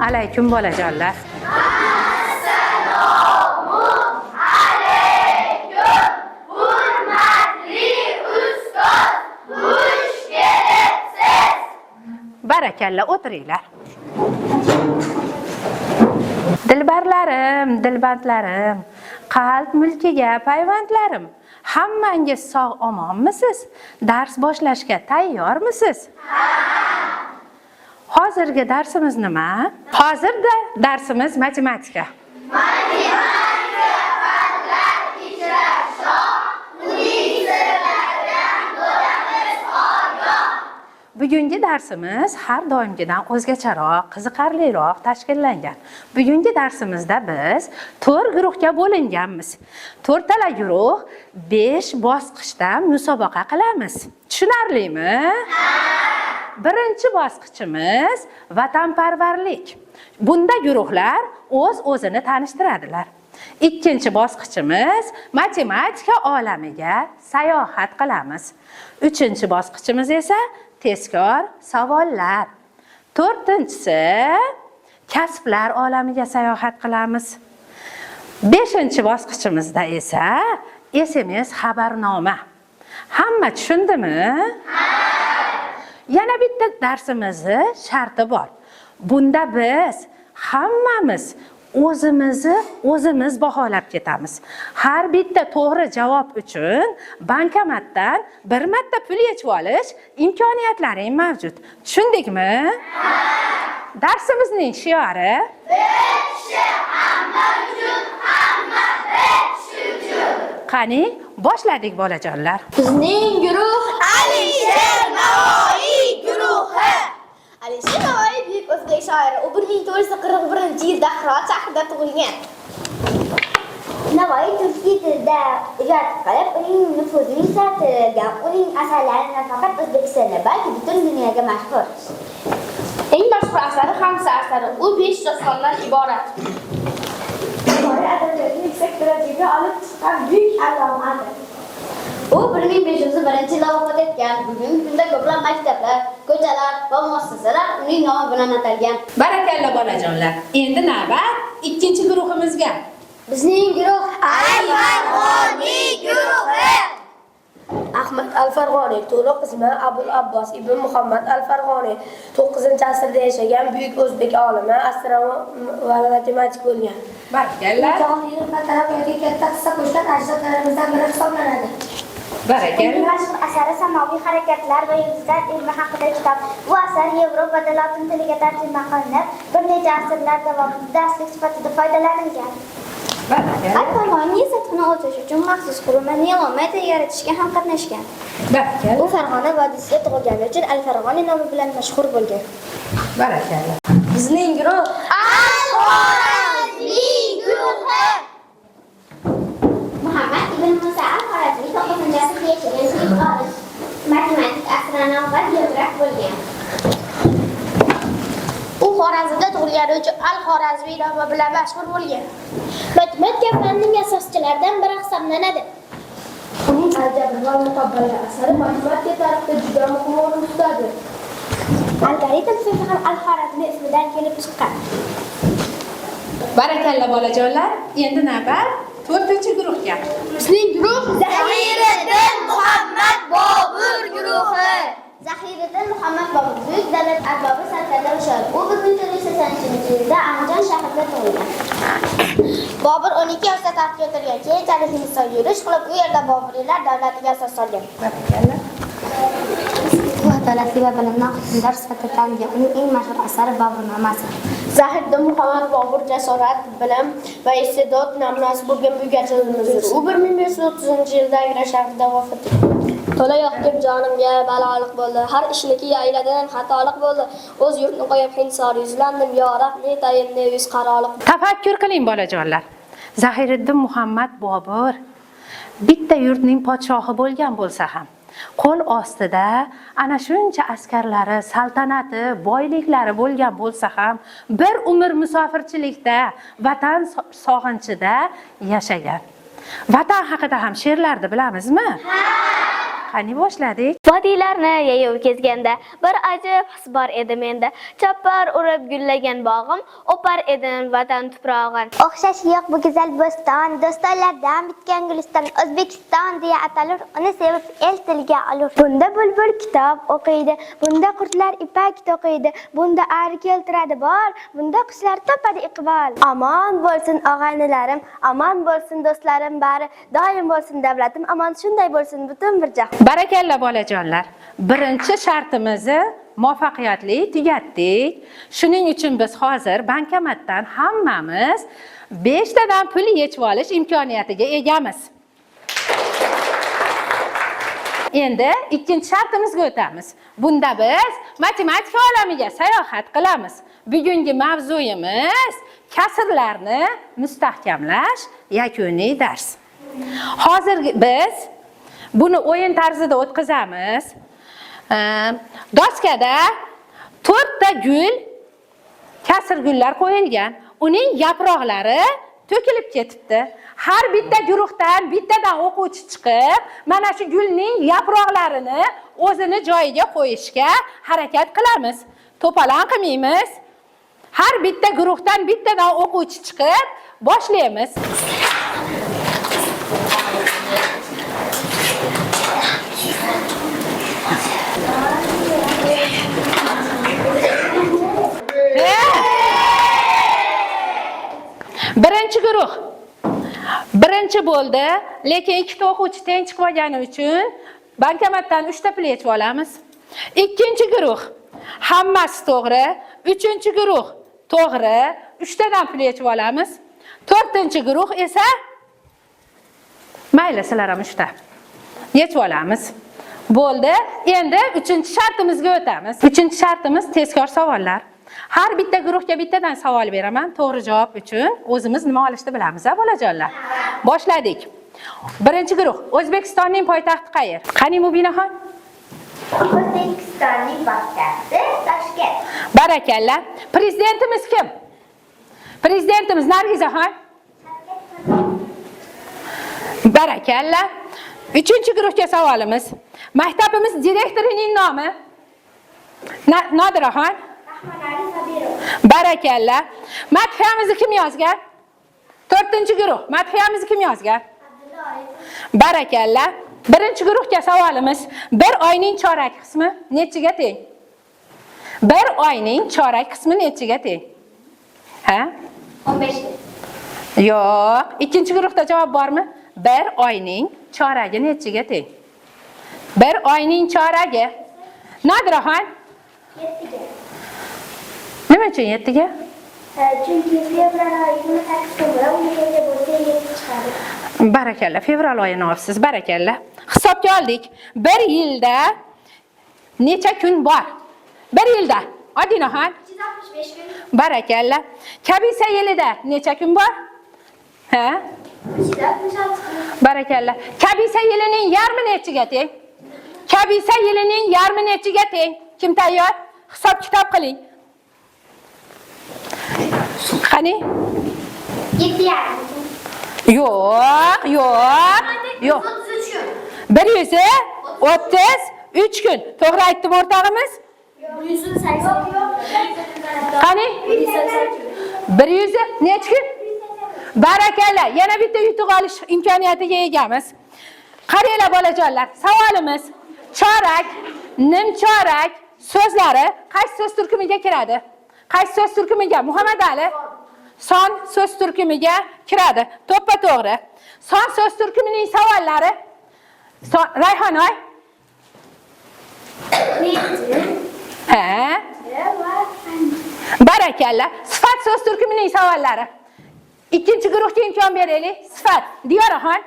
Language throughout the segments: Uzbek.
Alaykum bolajonlar. Assalomu alaykum, hurmatli ustoz. Xush kelibsiz. Barakalla, o'tiringlar. Dilbarlarim, dilbandlarim, qalb mulkiga payvandlarim. Hammangiz sog' omonmisiz? Dars boshlashga tayyormisiz? Hozirgi darsimiz nima? Hozirda darsimiz matematika. Matematika fanlar ichra shoh, uning sirlaridan bo'lamiz ogoh. Bugungi darsimiz har doimgidan o'zgacharoq, qiziqarliroq tashkillangan. Bugungi darsimizda biz 4 guruhga bo'linganmiz. To'rtala guruh 5 bosqichda musobaqa qilamiz. Tushunarlimi? Birinchi bosqichimiz vatanparvarlik. Bunda guruhlar o'z-o'zini tanishtiradilar. Ikkinchi bosqichimiz matematika olamiga sayohat qilamiz. Uchinchi bosqichimiz esa tezkor savollar. To'rtinchisi kasblar olamiga sayohat qilamiz. Beshinchi bosqichimizda esa SMS xabarnoma. Hamma tushundimi? Yana bitta darsimizni sharti bor. Bunda biz hammamiz o'zimizni o'zimiz baholab ketamiz. Har bitta to'g'ri javob uchun bankomatdan bir marta pul yechib olish imkoniyatlaring mavjud. Tushundikmi? Darsimizning shiori Bir kishi hamma uchun, hamma bir kishi uchun. Qani, boshladik bolajonlar. Bizning guruh Alisher Navoiy guruhi. Alisher Navoiy buyuk o'zbek shoiri. U 1441-yilda Hirot shahrida tug'ilgan. Navoiy turkiy tilda ijod qilib, uning nufuzini yuksaltirgan. Uning asarlari nafaqat O'zbekistonda, balki butun dunyoga mashhur. Eng mashhur asari Xamsa asari. U 5 dostondan iborat. Navoiy adabiyotni yuksak darajaga olib chiqqan buyuk allomadir. U 1501-yilda vafot etgan. Bugungi kunda ko'plab maktablar, ko'chalar va muassasalar uning nomi bilan atalgan. Barakalla bolajonlar. Endi navbat ikkinchi guruhimizga. Bizning guruh Al-Farg'oniy guruhi. Ahmad al-Farg'oniy to'liq ismi Abul Abbos ibn Muhammad al-Farg'oniy 9-asrda yashagan buyuk o'zbek olimi, astronom va matematik bo'lgan. Barakalla. Jahon ilm va taraqqiyotga katta hissa qo'shgan ajdodlarimizdan biri hisoblanadi. Uning Barakalla. mashhur asari Samoviy harakatlar va yulduzlar ilmi haqida kitob. Bu asar Yevropada lotin tiliga tarjima qilinib, bir necha asrlar davomida darslik sifatida foydalanilgan. Barakalla. Al-Farg'oniy sathini o'lchash uchun maxsus qurilma nilometr yaratishga ham qatnashgan. Barakalla. U Farg'ona vodiysida tug'ilgani uchun Al-Farg'oniy nomi bilan mashhur bo'lgan. Barakalla. Bizning guruh Al-Xorazmiy guruhi. Muhammad ibn Musa al-Xorazmiy 9-asrda yashagan buyuk olim, matematik, astronom va geograf bo'lgan. U Xorazmda tug'ilgani uchun Al-Xorazmiy nomi bilan mashhur bo'lgan. Matematika fanining asoschilaridan biri hisoblanadi. Uning Al-Jabr va Muqobala asari matematika tarixida juda muhim o'rin tutadi. Algoritm so'zi ham al-Xorazmiy ismidan kelib chiqqan. Barakalla bolajonlar. Endi navbat to'rtinchi guruhga. Bizning guruh Zahiriddin Muhammad Bobur guruhi. Zahiriddin Muhammad Bobur buyuk davlat arbobi, sarkarda va shoir. U 1480-yilda Andijon shahrida tug'ilgan. Bobur 12 yoshda taxtga o'tirgan. Keyinchalik Hindistonga yurish qilib, u yerda Boburiylar davlatiga asos solgan. Barakalla. U adolatli va bilimdon hukmdor sifatida tanilgan. Uning eng mashhur asari Boburnomasi. Zahiriddin Muhammad Bobur jasorat, bilim va iste'dod namunasi bo'lgan buyuk ajdodimizdir. U 1530-yilda Agra shahrida vafot etgan. To'la yoqib jonimga baloliq bo'ldi. Har ishniki ayladim xatoliq bo'ldi. O'z yurtni qo'yib Hindsor yuzlandim. Yo Rab, ne tayin, ne yuz qaroliq. Tafakkur qiling bolajonlar. Zahiriddin Muhammad Bobur bitta yurtning podshohi bo'lgan bo'lsa ham, qo'l ostida ana shuncha askarlari, saltanati, boyliklari bo'lgan bo'lsa ham, bir umr musofirchilikda, vatan sog'inchida yashagan. Vatan haqida ham she'rlarni bilamizmi? Ha. Qani boshladik. Vodiylarni yayov kezganda bir ajib his bor edi menda. Chopar urib gullagan bog'im, o'par edim vatan tuprog'in. O'xshashi yo'q bu go'zal bo'ston, do'stonlardan bitgan guliston, O'zbekiston deya atalur, uni sevib el tilga olur. Bunda bulbul kitob o'qiydi, bunda qurtlar ipak to'qiydi, bunda ari keltiradi bor, bunda qushlar topadi iqbol. Omon bo'lsin og'aynilarim, omon bo'lsin do'stlarim bari, doim bo'lsin davlatim omon, shunday bo'lsin butun bir jahon. Barakalla bolajonlar. Birinchi shartimizni muvaffaqiyatli tugatdik. Shuning uchun biz hozir bankomatdan hammamiz 5 tadan pul yechib olish imkoniyatiga egamiz. Endi ikkinchi shartimizga o'tamiz. Bunda biz matematika olamiga sayohat qilamiz. Bugungi mavzuyimiz kasrlarni mustahkamlash yakuniy dars. Hozir biz buni o'yin tarzida o'tkazamiz. Doskada 4 ta gul, kasr gullar qo'yilgan. Uning yaproqlari to'kilib ketibdi. Har bitta guruhdan bittadan o'quvchi chiqib, mana shu gulning yaproqlarini o'zini joyiga qo'yishga harakat qilamiz. To'polon qilmaymiz. Har bitta guruhdan bittadan o'quvchi chiqib boshlaymiz. Birinchi guruh birinchi bo'ldi, lekin ikkita o'quvchi teng chiqib olgani uchun bankomatdan 3 ta pul yechib olamiz. Ikkinchi guruh hammasi to'g'ri, uchinchi guruh to'g'ri, 3 tadan pul yechib olamiz. To'rtinchi guruh esa mayli, sizlar ham 3 ta yechib olamiz. Bo'ldi. Endi uchinchi shartimizga o'tamiz. Uchinchi shartimiz tezkor savollar. Har bitta guruhga bittadan savol beraman. To'g'ri javob uchun o'zimiz nima olishni bilamiz, a bolajonlar. Boshladik. Birinchi guruh. O'zbekistonning poytaxti qayer? Qani Mubinaxon? O'zbekistonning poytaxti Toshkent. Barakalla. Prezidentimiz kim? Prezidentimiz Nargizaxon. Barakalla. Uchinchi guruhga savolimiz. Maktabimiz direktorining nomi? Nodiraxon. Barakalla. Madhiyamizni kim yozgan? To'rtinchi guruh. Madhiyamizni kim yozgan? Barakalla. Birinchi guruhga savolimiz. Bir oyning chorak qismi nechiga teng? Bir oyning chorak qismi nechiga teng? Ha? 15. Yo'q. Ikkinchi guruhda javob bormi? Bir oyning choragi nechiga teng? Bir oyning choragi. Nodiraxon? 7ga. Nima uchun 7ga? Chunki fevral oyi 28 kun bo'ladi, uni yerga bo'lsa 7 chiqadi. Barakalla, fevral oyini olibsiz. Barakalla. Hisobga oldik. Bir yilda necha kun bor? Bir yilda. Odinaxon? 365 kun. Barakalla. Kabisa yilida necha kun bor? Ha? 366 kun. Barakalla. Kabisa yilining yarmi nechiga teng? Kabisa yilining yarmi nechiga teng? Kim tayyor? Hisob kitob qiling. Qani? 7,5. Yo'q, yo'q, yo'q. 133 kun. To'g'ri aytdim o'rtog'imiz? 180. Qani? 100 necha kun? Barakalla. Yana bitta yutuq olish imkoniyatiga egamiz. Qaranglar bolajonlar, savolimiz chorak, nimchorak so'zlari qaysi so'z turkumiga kiradi? Qaysi so'z turkumiga? Muhammad Ali? Son so'z turkumiga kiradi. To'ppa-to'g'ri. Son so'z turkumining savollari Rayhonoy? Ha? Barakalla. Sifat so'z turkumining savollari. Ikkinchi guruhga imkon beraylik. Sifat. Diyoraxon?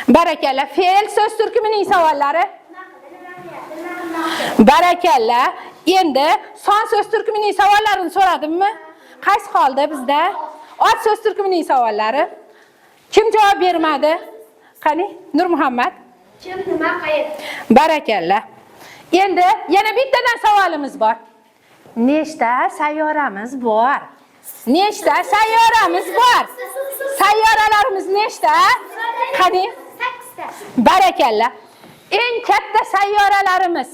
Barakalla. Fe'l so'z turkumining savollari. Barakalla. Endi son so'z turkumining savollarini so'radimmi? Qaysi qoldi bizda? Ot so'z turkumining savollari. Kim javob bermadi? Qani, Nurmuhammad? Kim, nima, qayer? Barakalla. Endi yana bittadan savolimiz bor. Nechta sayyoramiz bor? Nechta sayyoramiz bor? Sayyoralarimiz nechta? Qani? 8 ta. Barakalla. Eng katta sayyoralarimiz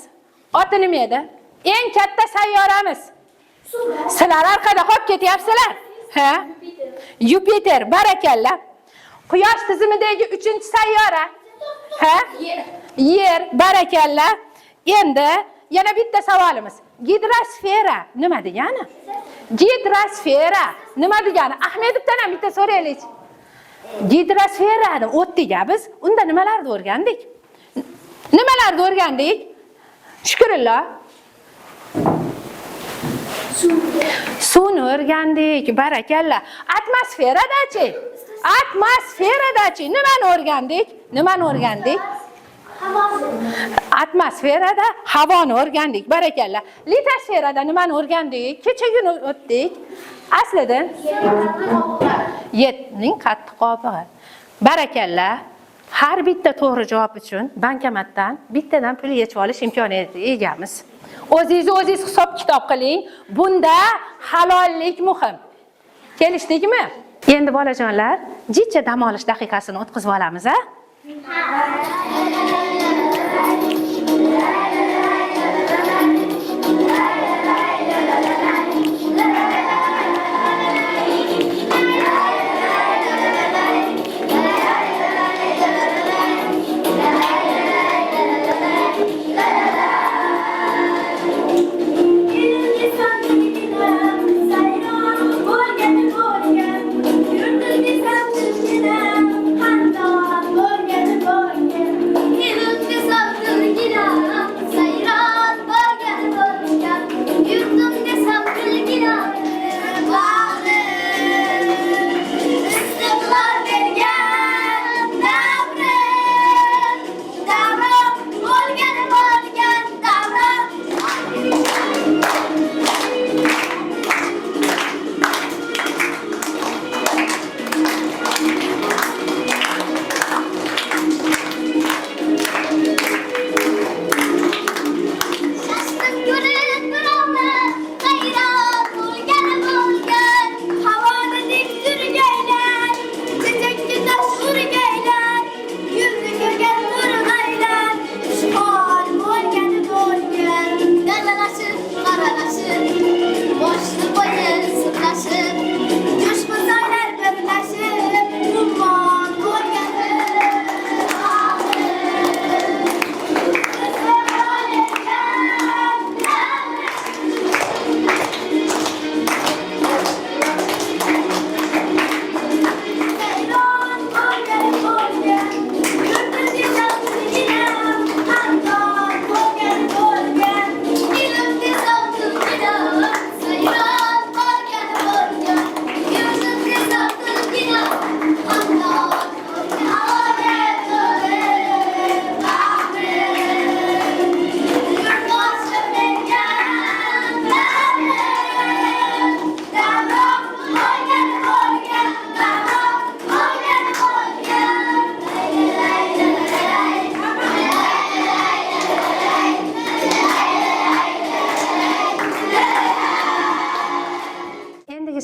oti nima edi? Eng katta sayyoramiz. Sizlar orqada qolib ketyapsizlar. Ha? Yupiter, barakalla. Quyosh tizimidagi 3-sayyora. Ha? Yer, barakalla. Endi yana bitta savolimiz. Gidrosfera nima degani? Gidrosfera nima degani? Ahmedovdan ham bitta so'raylik. Gidrosferani o'tdik biz. Unda nimalarni o'rgandik? Nimalarni o'rgandik? Shukrullo. Suvni o'rgandik, barakalla. Atmosferadachi? Atmosferadachi nimani o'rgandik? Nimani o'rgandik? Atmosferada havoni o'rgandik, barakalla. Litosferada nimani o'rgandik? Kechagina o'tdik. Aslida yerning qattiq qobig'i. Barakalla. Har bitta to'g'ri javob uchun bankomatdan bittadan pul yechib olish imkoniyatiga egamiz. O'zingizni o'zingiz hisob kitob qiling. Bunda halollik muhim. Kelishdikmi? Endi bolajonlar, jicha dam olish daqiqasini o'tkazib olamiz, a?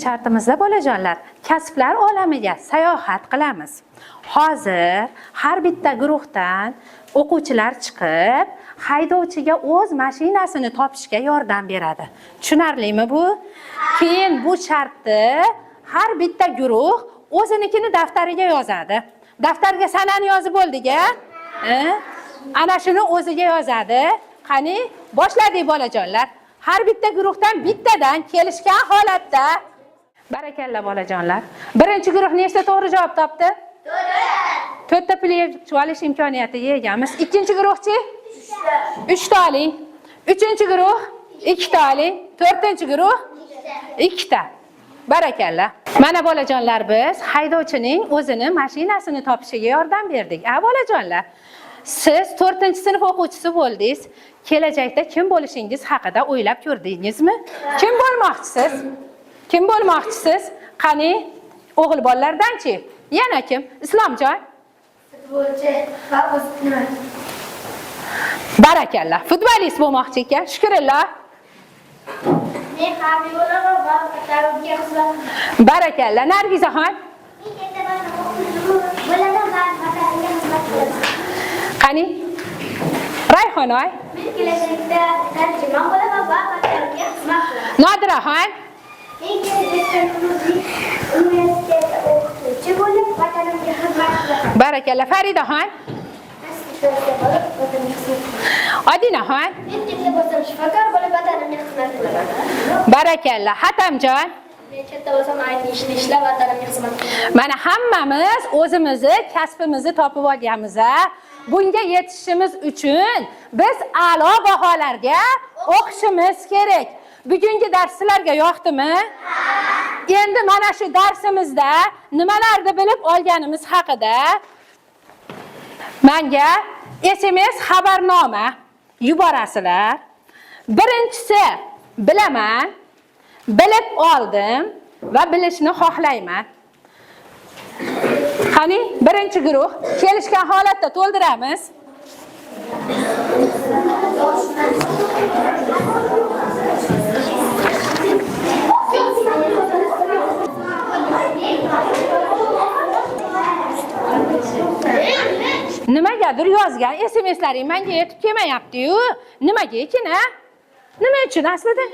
Shartimizda bolajonlar, kasblar olamiga sayohat qilamiz. Hozir har bitta guruhdan o'quvchilar chiqib, haydovchiga o'z mashinasini topishga yordam beradi. Tushunarlimi bu? Keyin bu shartni har bitta guruh o'zinikini daftariga yozadi. Daftarga sanani yozib bo'ldik-a? Ana shuni o'ziga yozadi. Qani, boshladik bolajonlar. Har bitta guruhdan bittadan kelishgan holatda. Barakalla bolajonlar. Birinchi guruh nechta to'g'ri javob topdi? 4. 4ta pul yechib olish imkoniyatiga egamiz. Ikkinchi guruhchi? 3 ta oling. Uchinchi guruh 2 ta oling. To'rtinchi guruh 2 ta. Barakalla. Mana bolajonlar, biz haydovchining o'zini mashinasini topishiga yordam berdik. A bolajonlar, siz 4-sinf o'quvchisi bo'ldingiz. Kelajakda kim bo'lishingiz haqida o'ylab ko'rdingizmi? Kim bo'lmoqchisiz? Kim bo'lmoqchisiz? Qani, o'g'il bolalardanchi? Yana kim? Islomjon. Futbolchi va o'z nima? Barakalla. Futbolist bo'lmoqchi ekan. Shukrullo. Men harbiy bo'laman va vatanimga xizmat qilaman. Barakalla. Nargizaxon. Men ertaman o'quvchi bo'laman va vatanimga xizmat qilaman. Qani? Rayhonoy. Men kelajakda tarjimon bo'laman va vatanimga xizmat qilaman. Nodiraxon. Men kelajakda Nuruddiy universitetida o'qituvchi bo'lib, vatanimga xizmat qilaman. Barakalla. Faridaxon. Bo'lib, vatanimga xizmat qilaman. Odinaxon. Men katta bo'lsam shifokor bo'lib vatanimga xizmat qilaman. Barakalla. Hatamjon. Men katta bo'lsam ayni ishni ishlab vatanimga xizmat qilaman. Mana hammamiz o'zimizni kasbimizni topib olganmiz a. Bunga yetishishimiz uchun biz a'lo baholarga o'qishimiz kerak. Bugungi dars sizlarga yoqdimi? Endi mana shu darsimizda nimalarni bilib olganimiz haqida menga SMS xabarnoma yuborasizlar. Birinchisi bilaman, bilib oldim va bilishni xohlayman. Qani, birinchi guruh kelishgan holatda to'ldiramiz. Nimagadir yozgan SMSlaring menga yetib kelmayapti-yu. Nimaga ekan, a? Nima uchun aslida?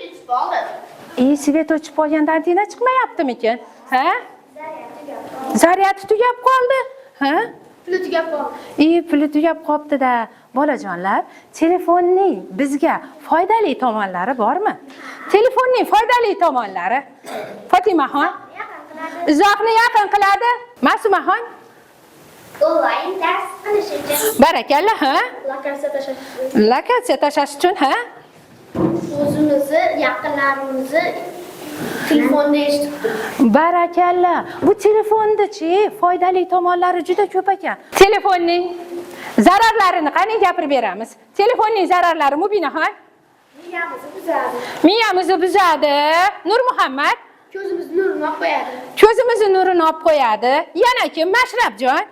Свет o'chib qolganda antenna chiqmayaptimikin? Ha? Zaryadi tugab qoldi. Ha? Puli tugab qoldi. Puli tugab qolibdi-da. Bolajonlar, telefonning bizga foydali tomonlari bormi? Telefonning foydali tomonlari. Fotimaxon. Uzoqni yaqin qiladi. Ma'sumaxon. Onlayn dars qilish uchun. Barakalla, ha? Lokatsiya tashlash uchun. Lokatsiya tashlash uchun, ha? O'zimizni, yaqinlarimizni telefonda eshitib turibmiz. Barakalla. Bu telefonda-chi foydali tomonlari juda ko'p ekan. Telefonning zararlarini qani gapirib beramiz. Telefonning zararlari Mubinaxon. Miyamizni buzadi. Miyamizni buzadi. Nur Muhammad. Ko'zimizni nurini olib qo'yadi. Ko'zimizni nurini olib qo'yadi. Yana kim? Mashrabjon.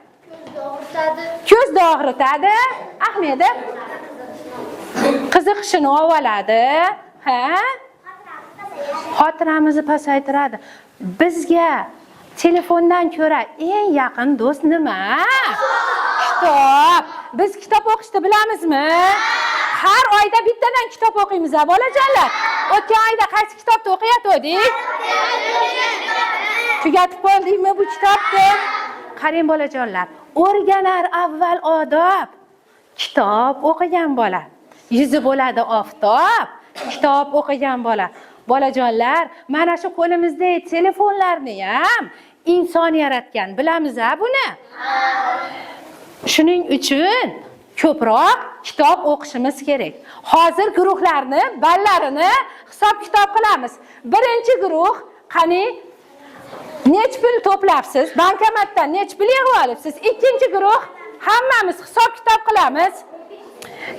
Ko'zni og'ritadi. Ko'zni og'ritadi. Ahmedov. Qiziqishini olib oladi. Ha? Xotiramizni pasaytiradi. Bizga telefondan ko'ra eng yaqin do'st nima? Kitob. Biz kitob o'qishni bilamizmi? Har oyda bittadan kitob o'qiymiz, a bolajonlar. O'tgan oyda qaysi kitobni o'qiyotgandik? Tugatib qo'ydingmi bu kitobni? Qarang bolajonlar, o'rganar avval odob. Kitob o'qigan bola yuzi bo'ladi oftob. Kitob o'qigan bola. Bolajonlar, mana shu qo'limizdagi telefonlarni ham inson yaratgan. Bilamiz-a buni? Shuning uchun ko'proq kitob o'qishimiz kerak. Hozir guruhlarni ballarini hisob-kitob qilamiz. Birinchi guruh, qani nech pul to'plabsiz? Bankomatdan nech pul yig'ib olibsiz? Ikkinchi guruh, hammamiz hisob-kitob qilamiz.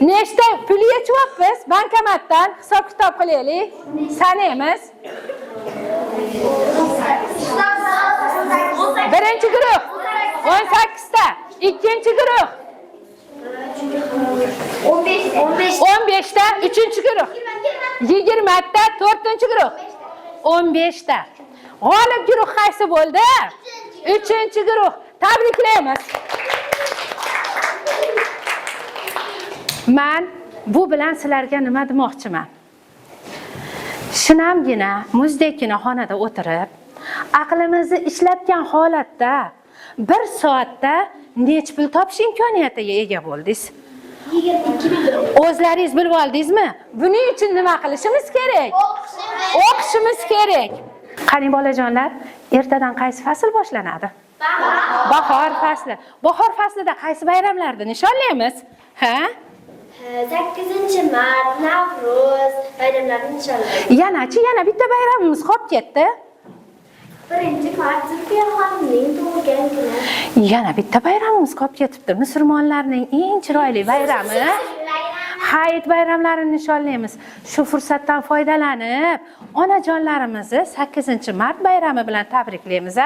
Nechta pul yechyapmiz bankomatdan? Hisob-kitob qilaylik. Sanaymiz. Birinchi guruh 18 ta, ikkinchi guruh 15. 15 ta, uchinchi guruh 20 ta, to'rtinchi guruh 15 ta. G'olib guruh qaysi bo'ldi? Uchinchi guruh. Tabriklaymiz. Men bu bilan sizlarga nima demoqchiman? Shinamgina, muzdekkina xonada o'tirib, aqlimizni ishlatgan holatda 1 soatda nech pul topish imkoniyatiga ega bo'ldingiz? O'zlaringiz bilib oldingizmi? Buning uchun nima qilishimiz kerak? O'qishimiz kerak. Qarang bolajonlar, ertadan qaysi fasl boshlanadi? Bahor fasli. Bahor faslida qaysi bayramlarni nishonlaymiz? Ha? 8 mart, Navro'z bayramlarini nishonlaymiz. Yanachi, yana bitta bayramimiz qolib ketdi. 1 mart Zulfiya xonimning tug'ilgan kuni. Yana bitta bayramimiz qolib ketibdi. Musulmonlarning eng chiroyli bayrami Hayit bayramlarini nishonlaymiz. Shu fursatdan foydalanib, onajonlarimizni 8 mart bayrami bilan tabriklaymiz.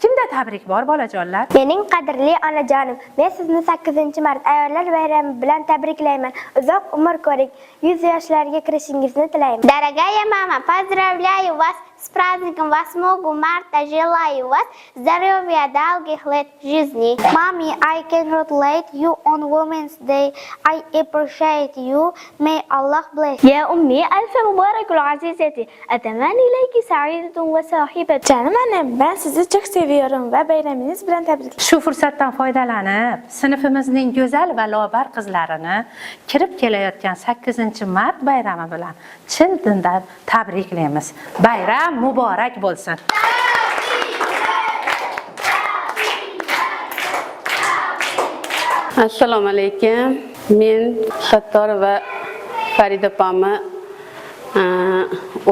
Kimda tabrik bor bolajonlar? Mening qadrli onajonim, men sizni 8 mart ayollar bayrami bilan tabriklayman. Uzoq umr ko'ring, 100 yoshlarga kirishingizni tilayman. Дорогая мама, поздравляю вас С праздником 8 марта желаю вас здоровья, долгих лет жизни. Mommy, I congratulate you on Women's Day. I appreciate you. May Allah bless you. يا أمي ألف مبارك عزيزتي أتمنى إليك سعيدة وصاحبة. Canım annem, ben sizi çok seviyorum ve bayramınız bilen tebrik Shu fursatdan foydalanib, sinfimizning go'zal va lobar qizlarini kirib kelayotgan 8-mart bayrami bilan chin dildan tabriklaymiz. Bayram muborak bo'lsin. Assalomu alaykum. Men Sattorova Farida opamni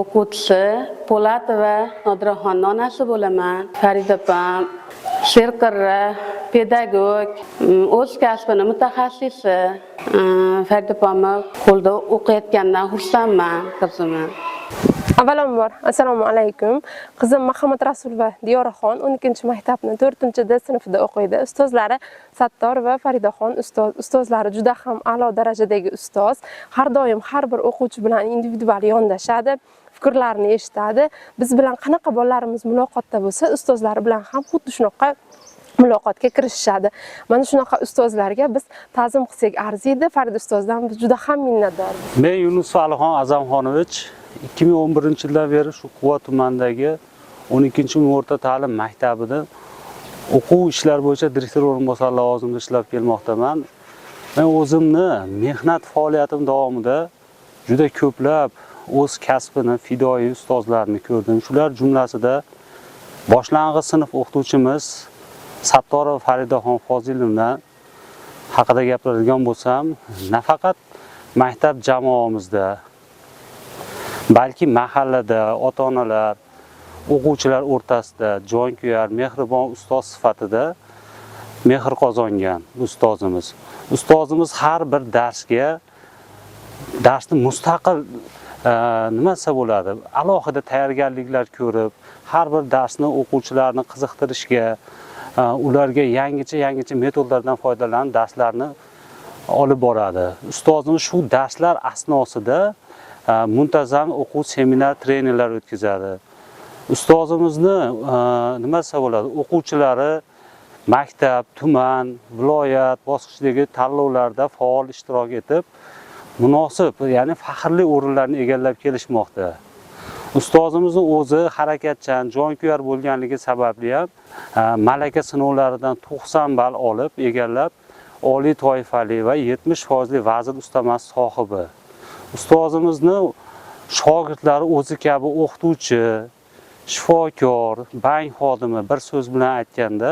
o'quvchisi Po'latova Nodiraxonni onasi bo'laman. Farida opam serqirra pedagog, o'z kasbini mutaxassisi. Farida opamni qo'lida o'qiyotganidan xursandman qizimni. Avvalambor, assalomu alaykum. Qizim Muhammad Rasulova Diyoraxon 12-maktabni 4-D sinfida o'qiydi. Ustozlari Sattor va Faridaxon ustoz. Ustozlari juda ham a'lo darajadagi ustoz. Har doim har bir o'quvchi bilan individual yondashadi, fikrlarini eshitadi. Biz bilan qanaqa bolalarimiz muloqotda bo'lsa, ustozlari bilan ham xuddi shunaqa muloqotga kirishishadi. Mana shunaqa ustozlarga biz ta'zim qilsak arziydi. Farida ustozdan biz juda ham minnatdormiz. Men Yunus Alixon Azamxonovich 2011-yildan beri shu Quva tumanidagi 12 o'rta ta'lim maktabida o'quv ishlari bo'yicha direktor o'rinbosari lavozimida ishlab kelmoqdaman. Men o'zimni mehnat faoliyatim davomida juda ko'plab o'z kasbini fidoyi ustozlarni ko'rdim. Shular jumlasida boshlang'ich sinf o'qituvchimiz Sattorova Faridaxon Fozilovna haqida gapiradigan bo'lsam, nafaqat maktab jamoamizda, balki mahallada ota-onalar, o'quvchilar o'rtasida jonkuyar, mehribon ustoz sifatida mehr qozongan ustozimiz. Ustozimiz har bir darsga darsni mustaqil nima desa bo'ladi, alohida tayyorgarliklar ko'rib, har bir darsni o'quvchilarni qiziqtirishga, ularga yangicha metodlardan foydalanib darslarni olib boradi. Ustozimiz shu darslar asnosida muntazam o'quv seminar treninglar o'tkazadi. Ustozimizni nima desa bo'ladi, o'quvchilari maktab, tuman, viloyat bosqichidagi tanlovlarda faol ishtirok etib, munosib, ya'ni faxrli o'rinlarni egallab kelishmoqda. Ustozimizni o'zi harakatchan, jonkuyar bo'lganligi sababli ham malaka sinovlaridan 90 ball olib, egallab, oliy toifali va 70% vazir ustamasi sohibi. Ustozimizni shogirdlari o'zi kabi o'qituvchi, shifokor, bank xodimi, bir so'z bilan aytganda,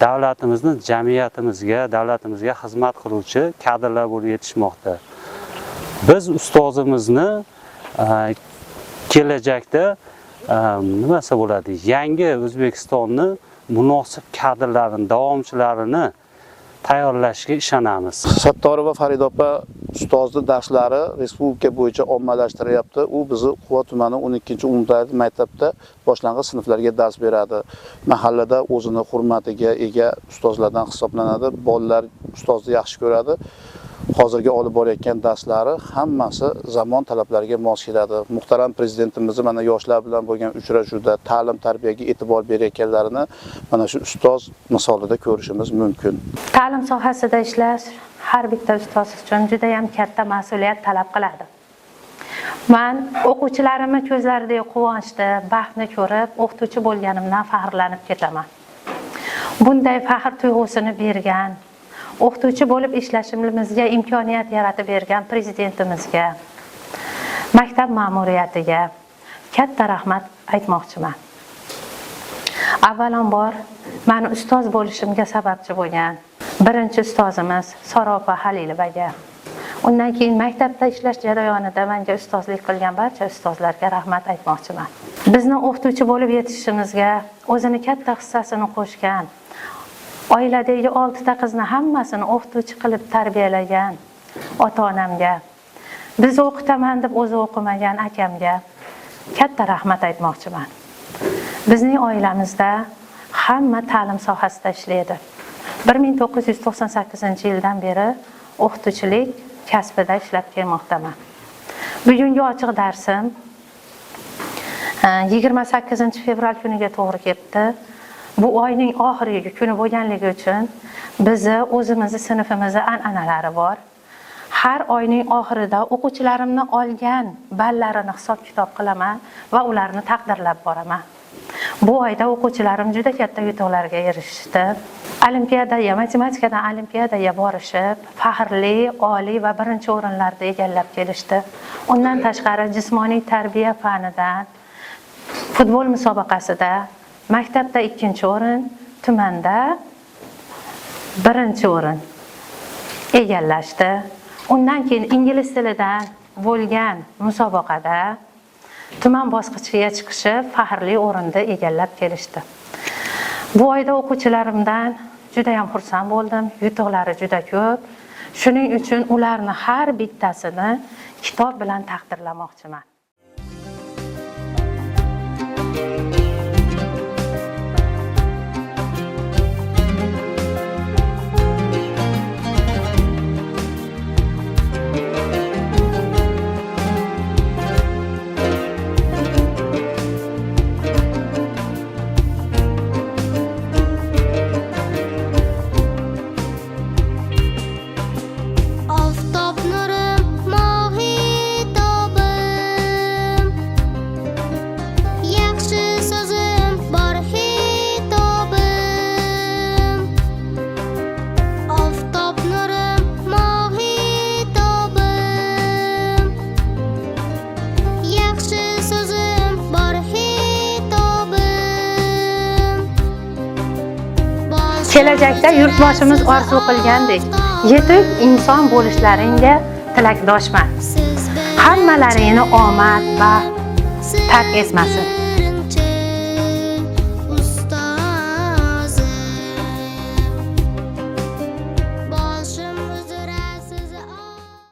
davlatimizni jamiyatimizga, davlatimizga xizmat qiluvchi kadrlar bo'lib yetishmoqda. Biz ustozimizni kelajakda nima desa bo'ladi, yangi O'zbekistonni munosib kadrlarini, davomchilarini tayyorlashga ishonamiz. Sattorova Farida opa ustozni darslari respublika bo'yicha ommalashtirilyapti. U bizni Quva tumani 12-umumta'lim maktabda boshlang'ich sinflarga dars beradi. Mahallada o'zini hurmatiga ega ustozlardan hisoblanadi. Bolalar ustozni yaxshi ko'radi. Hozirgi olib borayotgan darslari hammasi zamon talablariga mos keladi. Muhtaram prezidentimizni mana yoshlar bilan bo'lgan uchrashuvda ta'lim tarbiyaga e'tibor berayotganlarini mana shu ustoz misolida ko'rishimiz mumkin. Ta'lim sohasida ishlash har bitta ustoz uchun juda ham katta mas'uliyat talab qiladi. Men o'quvchilarimni ko'zlaridagi quvonchni, baxtni ko'rib, o'qituvchi bo'lganimdan faxrlanib ketaman. Bunday faxr tuyg'usini bergan, o'qituvchi bo'lib ishlashimizga imkoniyat yaratib bergan prezidentimizga, maktab ma'muriyatiga katta rahmat aytmoqchiman. Avvalambor, meni ustoz bo'lishimga sababchi bo'lgan birinchi ustozimiz Sora opa Halilovaga, undan keyin maktabda ishlash jarayonida menga ustozlik qilgan barcha ustozlarga rahmat aytmoqchiman. Bizni o'qituvchi bo'lib yetishishimizga o'zini katta hissasini qo'shgan, oiladagi 6 ta qizni hammasini o'qituvchi qilib tarbiyalagan ota-onamga, biz o'qitaman deb o'zi o'qimagan akamga katta rahmat aytmoqchiman. Bizning oilamizda hamma ta'lim sohasida ishlaydi. 1998-yildan beri o'qituvchilik kasbida ishlab kelmoqdaman. Bugungi ochiq darsim 28 fevral kuniga to'g'ri kelibdi. Bu oyning oxirgi kuni bo'lganligi uchun bizni o'zimizni sinfimizni an'analari bor. Har oyning oxirida o'quvchilarimni olgan ballarini hisob-kitob qilaman va ularni taqdirlab boraman. Bu oyda o'quvchilarim juda katta yutuqlarga erishishdi. Olimpiadaga, matematikadan olimpiadaga borishib, faxrli, oliy va birinchi o'rinlarni egallab kelishdi. Undan tashqari jismoniy tarbiya fanidan futbol musobaqasida maktabda 2-o'rin, tumanda 1-o'rin egallashdi. Undan keyin ingliz tilidan bo'lgan musobaqada tuman bosqichiga chiqishib, faxrli o'rinni egallab kelishdi. Bu oyda o'quvchilarimdan juda ham xursand bo'ldim. Yutuqlari juda ko'p. Shuning uchun ularni har bittasini kitob bilan taqdirlamoqchiman. Oftob nurim, mohitobim, yaxshi so'zim bor xitobim. Oftob nurim, mohitobim, yaxshi so'zim bor xitobim. Kelajakda yurtboshimiz orzu qilgandek yetuk inson bo'lishlaringga tilakdoshman. Hammalaringni omad, baxt tark etmasin.